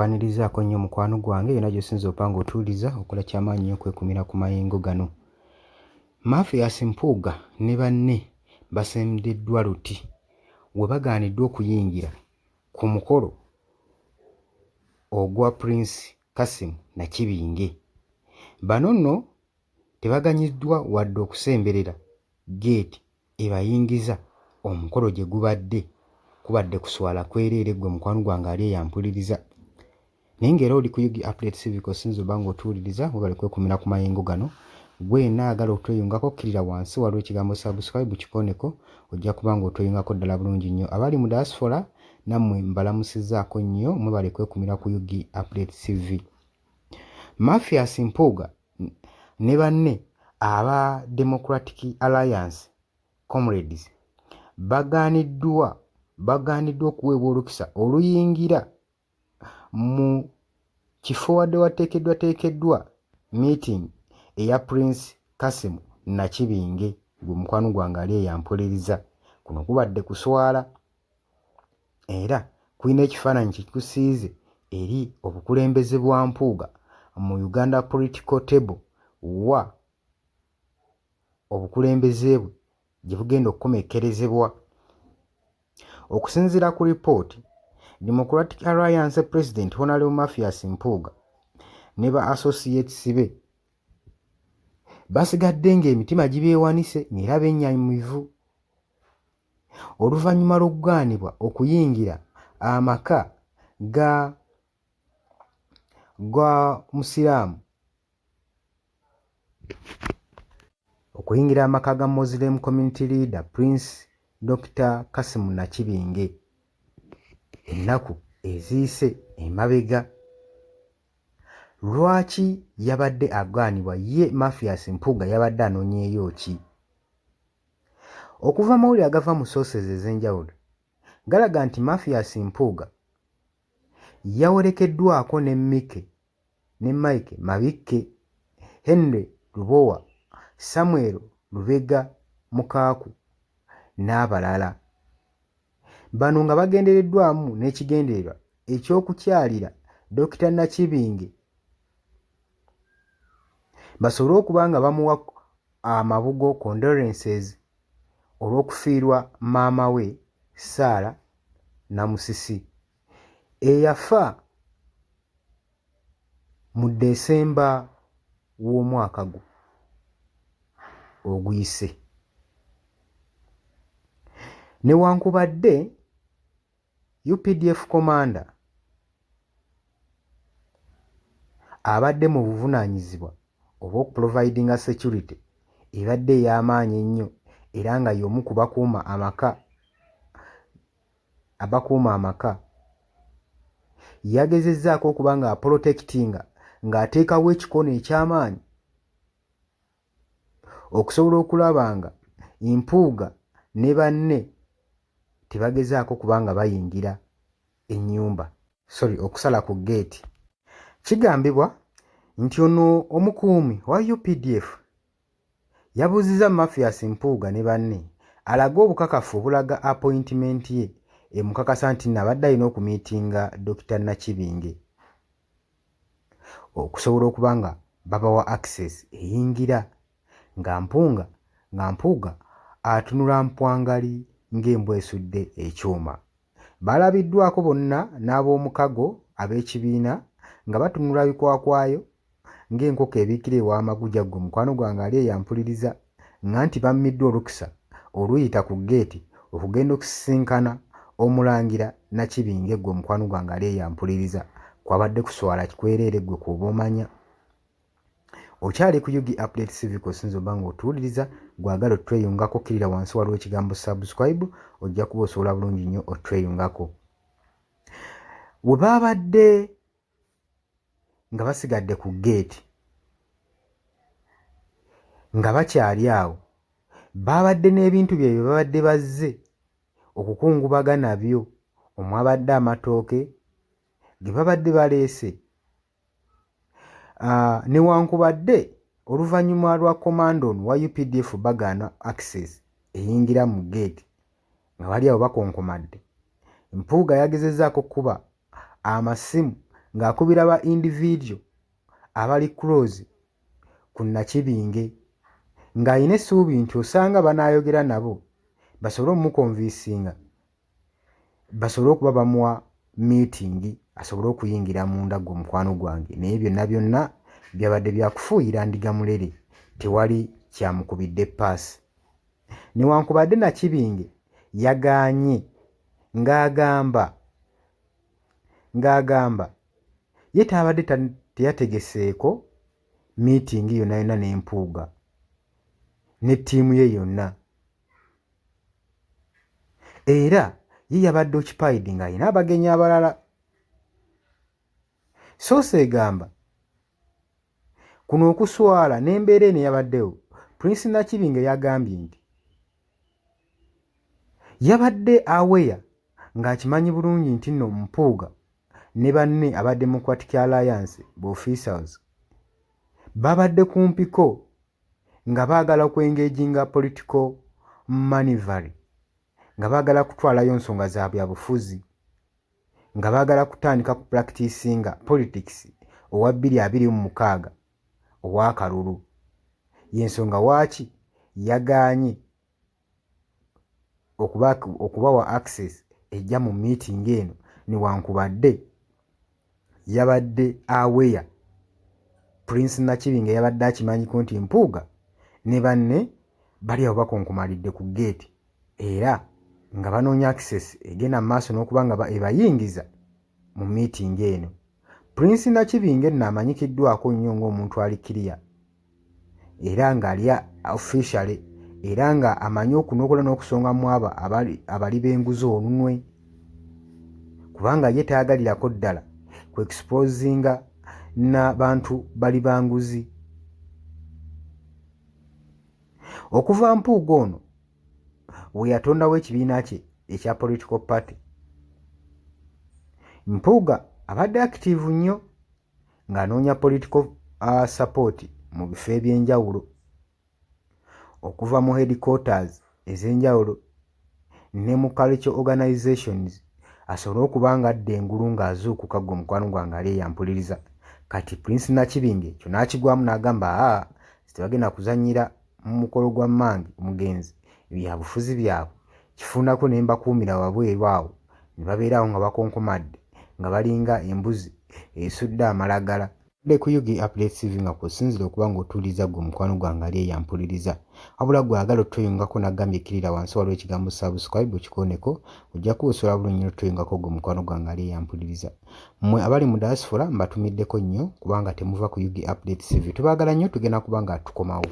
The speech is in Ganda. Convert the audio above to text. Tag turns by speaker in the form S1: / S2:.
S1: Nkwanirizaako nnyo mukwano gwange yonna gy'osinze okuba ng'otuwuliriza, okola kyamaanyi nnyo okwekumira ku mayengo gano. Mathias Mpuuga ne banne basendeddwa luti we bagaaniddwa okuyingira ku mukolo ogwa Prince Kassim Nakibinge. Bano nno tebaganyiddwa wadde okusemberera ggeeti ebayingiza omukolo gye gubadde. Kubadde kuswala kwereere ggwe mukwano gwange ali eyo ampuliriza. Naye ng'era oli ku Ug Update Civic osinze oba ng'otuwuliriza, webale kwekumira ku mayengo gano. Ggwe yenna ayagala okutweyungako kkirira wansi waliwo ekigambo subscribe kikooneko ojja kuba ng'otweyungako ddala bulungi nnyo. Abali mu diaspora nammwe mbalamusizzaako nnyo mwebale kwekumira ku Ug Update CV. Mathias Mpuuga ne banne aba Democratic Alliance Comrades bagaaniddwa bagaaniddwa okuweebwa olukisa oluyingira mu kifo wadde wateekeddwateekeddwa meeting eya Prince Kassim Nakibinge gwe mukwano gwange ali eyo ampuliriza. Kuno kubadde kuswala era kulina ekifaananyi kye kikusiize eri obukulembeze bwa Mpuuga mu Uganda Political Table wa obukulembeze bwe gye bugenda okukomekkerezebwa. Okusinziira ku lipooti, Democratic Alliance President Honorable Mathias Mpuuga ne ba associates be basigadde ng'emitima gibeewanise ng'era bennyamivu oluvannyuma lw'okugaanibwa okuyingira amaka ga ga Musiraamu okuyingira amaka ga Muslim Community Leader Prince Dokita Kassim Nakibinge ennaku eziyise emabega. Lwaki yabadde agaanibwa ye Mathias Mpuuga yabadde anonyeeyo ki? Okuva amawulire agava mu sources ez'enjawulo galaga nti Mathias Mpuuga yawerekeddwako ne Mickey ne Mike Mabikke, Henry Lubowa, Samuel Lubega Mukaaku n'abalala. Bano nga bagendereddwamu n'ekigendererwa eky'okukyalira Dokita Nakibinge basobole okuba nga bamuwa amabugo, condolences, olw'okufiirwa maama we Sarah Namusisi eyafa mu December w'omwaka guno oguyise. Newankubadde updf Commander abadde mu buvunaanyizibwa obw'okuprovidinga security ebadde ey'amaanyi ennyo era nga y'omu ku bakuuma amaka abakuuma amaka yagezezzaako okuba nga apolotekitinga ng'ateekawo ekikono eky'amaanyi okusobola okulaba nga Mpuuga ne banne tebagezaako kuba nga bayingira ennyumba sorry okusala ku ggeeti. Kigambibwa nti ono omukuumi wa updf Yabuuzizza Mathias Mpuuga ne banne alage obukakafu obulaga apoyintimenti ye emukakasa nti nno abadde alina okumiitinga Dokita Nakibinge okusobola okuba nga babawa access eyingira nga Mpunga nga Mpuuga atunula mpwangali ng'embwa esudde ekyuma. Baalabiddwako bonna n'ab'omukago ab'ekibiina nga batunula bikwakwayo ng'enkoko ebiikira ewa Maguja ggwe mukwano gwange ali eyo ampuliriza nga nti bammiddwa olukisa oluyita ku ggeeti okugenda okusisinkana Omulangira Nakibinge ggwe mukwano gwange ali eyo ampuliriza kwabadde kuswala kwereere ggwe kw'oba omanya. Okyali ku Ug Update Civic osinza oba nga otuwuliriza gwagala otweyungako kkirira wansi waliwo ekigambo subscribe ojja kuba osobola bulungi nnyo otweyungako. We baabadde nga basigadde ku ggeeti nga bakyali awo baabadde n'ebintu byabwe bye babadde bazze okukungubaga nabyo omwabadde amatooke ge babadde baleese. Newankubadde oluvannyuma lwa komando ono owa updf bagaana access eyingira mu ggeeti nga bali awo bakonkomadde, Mpuuga yagezezzaako okukuba amasimu ng'akubira ba individual abali close ku Nakibinge ng'alina essuubi nti osanga banaayogera nabo basobole omukonvinsinga basobole okuba bamuwa miitingi asobole okuyingira munda gwe mukwano gwange naye byonna byonna byabadde bya kufuuyira ndiga mulere tewali kyamukubidde paasi. Newankubadde Nakibinge yagaanye ng'agamba ng'agamba ye taabadde teyategeseeko miitingi yonna yonna ne Mpuuga ne ttiimu ye yonna era ye yabadde occupied ng'alina abagenyi abalala. Source egamba kuno okuswala n'embeera eno eyabaddewo, Prince Nakibinge yagambye nti yabadde aware ng'akimanyi bulungi nti nno Mpuuga ne banne aba Democratic Alliance ba officials babadde kumpiko nga baagala okwengaginga political maneuvering nga baagala kutwalayo nsonga za byabufuzi nga baagala kutandika ku practicinga politics owa 2026 ow'akalulu y'ensonga waaki yagaanye okubawa access ejja mu meeting eno newankubadde yabadde aware Prince Nakibinge yabadde akimanyiko nti Mpuuga ne banne bali awo bakonkomalidde ku gate era nga banoonya access egenda mu maaso n'okuba nga ebayingiza mu meeting eno. Prince Nakibinge nno amanyikiddwako nnyo ng'omuntu ali clear era ng'ali officially era nga amanyi okunokola n'okusonga mu abo abali b'enguzi olunwe kubanga ye tayagalirako ddala ku exposinga na bantu bali ba nguzi. Okuva Mpuuga ono we yatondawo ekibiina kye ekya political party, Mpuuga abadde active nnyo ng'anoonya political support mu bifo eby'enjawulo okuva mu headquarters ez'enjawulo ne mu cultural organizations asobole okuba ng'adda engulu ng'azuukuka gwe mukwano gwange ali eyo ampuliriza. Kati Prince Nakibinge ekyo n'akigwamu n'agamba aa tebagenda kuzannyira mu mukolo gwa mmange omugenzi ebyabufuzi byabwe kifunako ne mbakuumira wabweru awo ne babeera awo nga bakonkomadde nga balinga embuzi esudde amalagala. Obadde ku Ug Updates TV nga kw'osinziira okuba ng'otuwuliriza ggwe mukwano gwange ali eyo ampuliriza. Wabula ggwe ayagala otweyungako nagambye kkirira wansi waliwo ekigambo subscribe okikooneko ojja kuba osobola bulungi nnyo otweyungako ggwe mukwano gwange ali eyo ampuliriza. Mmwe abali mu diaspora mbatumiddeko nnyo kubanga temuva ku Ug Updates TV. Tubaagala nnyo tugenda kuba nga tukomawo.